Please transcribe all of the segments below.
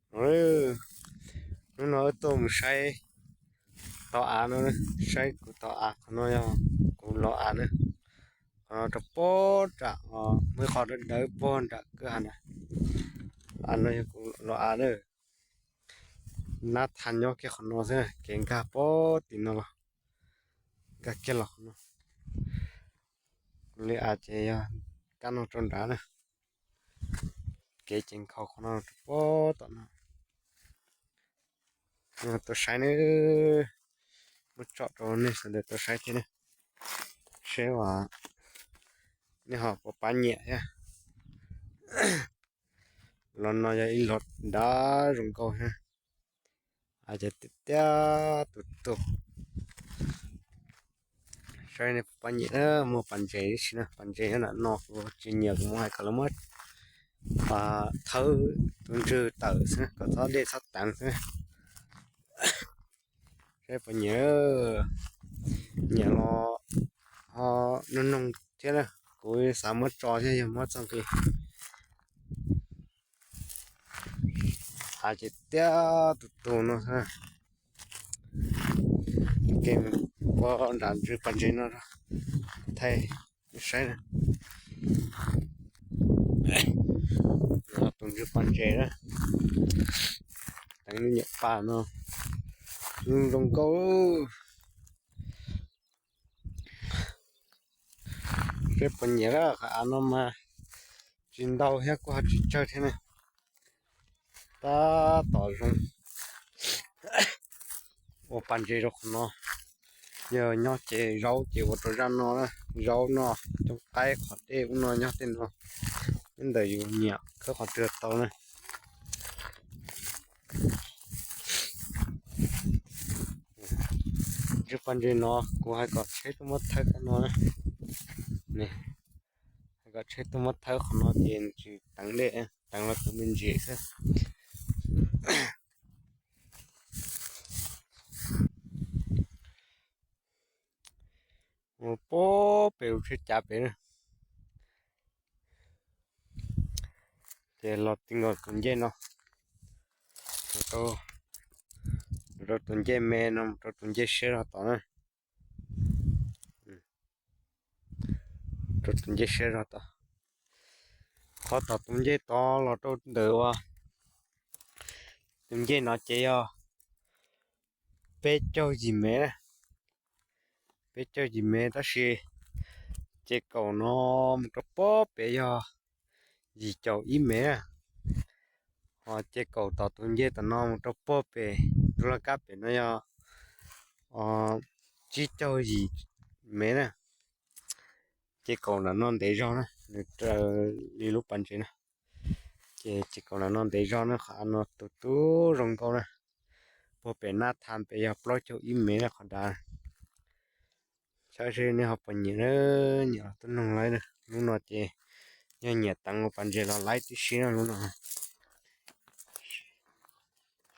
Hnub no wb tuaj mus saib tau av no, saib kuv tau av, qhov no yog kuv los av na. Qhov no rau puag nram, muaj ib qho dawb dawb puag nram kwj ha na. Av no yog kuv los av na. Nab thas nyob kiag qhov no xwb, kev nkag puag tim no los, nkag kiag los qhov no. Kuv li av ces yog kab no rau nrad na. Kev ces nkhaus qhov no rau puag tom no. Tuaj saib nawb, muab tsom rau nej sawv daws tau saib thiab na, seb uas nej ho puas pab nyiam thiab. Los no yog ib los dav zoo nkauj thiab, av ces tiaj tiaj tus tus. Saib nej puas pab nyiam, muaj pas ntses tib si na, pas ntses nyob nram no, kuv tsis nyiam kuv mus hais kom lawv muab thawb tus ntswg tawm xwb kom txhob dej txhob teev xwb. Saib puas nyiam, nyiam los ho noog noog thiab na, kuv xav muab tso thiab yog muab txoj nqi. Av ces tiaj tus tus no xwb. Ua nram ntswg pas ntses no thaij saib na. Tus ntswg pas ntses na, teev nyuam pas no, zoo nkauj. Seb puas nyiam, qhov av no mas tsis ntau thiab kuj ho tsis tsawg thiab ne. Tab tom zoo. Ua pas ntses rau qhov no, yog nyob ces zaub ces ua rau zaj no, zaub no, cov qaib qhov dej ub no nyob tej no, nyob ntawm yus nyiam khawb qhov twg tau na. Ntswg pas ntses no kuv hais kom tsheb tuaj muab thawb kab no na. Hais kom tsheb tuaj muab thawb qhov no ces nws tsis teev dej, teev los tus me ntsis xwb. Mus puag pem lub tsheb cav pem na. Ces los ti nkaus tus ncej no, mus rau tus ncej me no, mus rau tus ncej siab zog tod na. Rau tus ncej siab zog tod. Qhov tom tus ncej tod los rau ntawm uas tus ncej no ces yog peb caug yim mev na. Peb caug yim mev tab sis ces kaum no mus rau puag pem yog yim caum ib mev na. Ho ces kaum tom tus ncej tom no mus rau puag pem tus laj kab pem no yog tsib caug yim mev na. Ces kaum nram no ntev zog na, nws raws li lub pas ntses na. Ces ces kaum nram no ntev zog na, qhov av no tus tub zoo nkauj na. Puag pem nab thas pem yog plaub caug ib mev na qhov dav. Saib seb nej ho puas nyiam na, nyiam los tuaj noog laib na. Lub no ces yog nyiam teev ua pas ntses los laib tib si na lub no.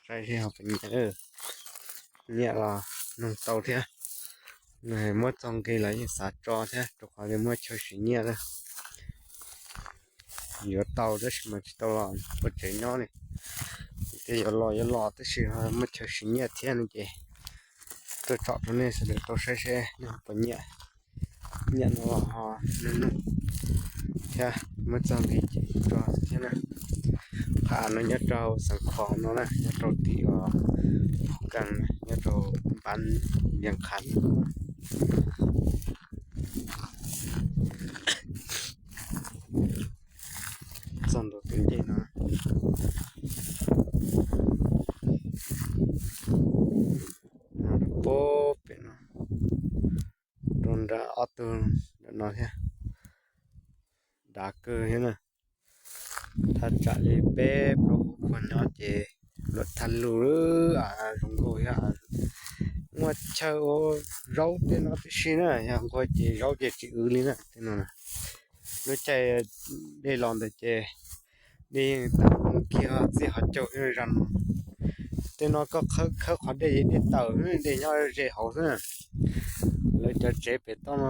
Saib seb ho puas nyiam, nyiam los noog tau thiab. Muab txog nqi los yeej xav tso thiab rau qhov li muaj chaw siv nyiaj na. Yuav tau tab sis mas tsis tau los ua tsev nyob li. Tej yuav los yuav los tab sis muaj chaw siv nyiaj thiab no ces tuaj tsom rau nej sawv daws tau saib seb nej ho puas nyiam. Nyiam no los ho noog noog thiab muab txog nqi ces tso thiab na. Qhov av no nyob rau Xeev Khuam no na, nyob rau tim uas Phuv Kees, nyob rau npab Vias Qhav. Txog ntua tus ncej no, puag pem no, rau nram ob tug ntawm no thiab. Dav kawg thiab na. Thaj tsam li peb plaub hub khuag nyob ces luam thaj lug, av zoo nkauj thiab. Muaj chaw ua zaub tej no tib si na, yog nqua ces zaub ces tsis wv li na tej no. Lub caij dej los ntawd ces dej yeej tawm kiag txij qhov caug zog no. Tej no koj khawb khawb qhov dej ces dej tawm, dej nyob ze hauv xwb na. Lawv cov tsev pem toj no,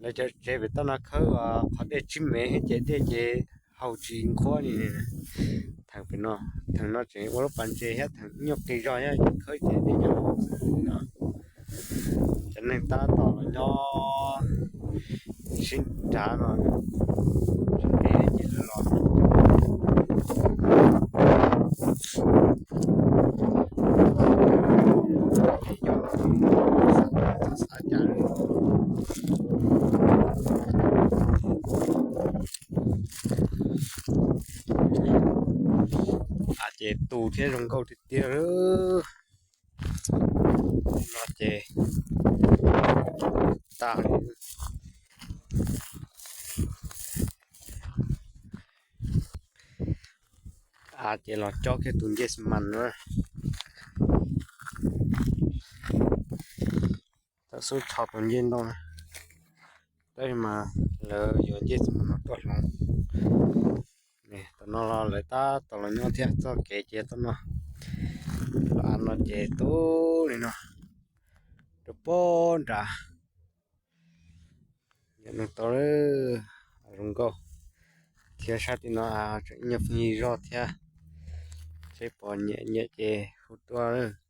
lawv cov tsev pem toj no khawb qhov dej tsib mev ces dej ces haus tsis nqhuab li. Theem pem No, theem no tseem ua lub pas ntses thiab theem ib nyuag qis zog thiab, khawb ces tib nyuag no. Cov neeg tab tom los nyob sib nrad no, sib nrad ces lawv los xav cas. Av ces tu thiab zoo nkauj tiag tiag. No ces tag li. Av ces los cob kiag tus ncej xi mas na. Txawm xub tho tus ncej ntoo, tab sis mas lawv yuav ncej xi mas no tuaj hloov. Tam no los lawv tab tom los nyob thiab, txoj kev ces tom no, los av no ces tu li no rau pem nrad. Yog neeg tau lawm, zoo nkauj thiab. Sab tim no tseem ib nyuag pheej yig zog thiab, seb pom nyiam nyiam ces hu tuaj.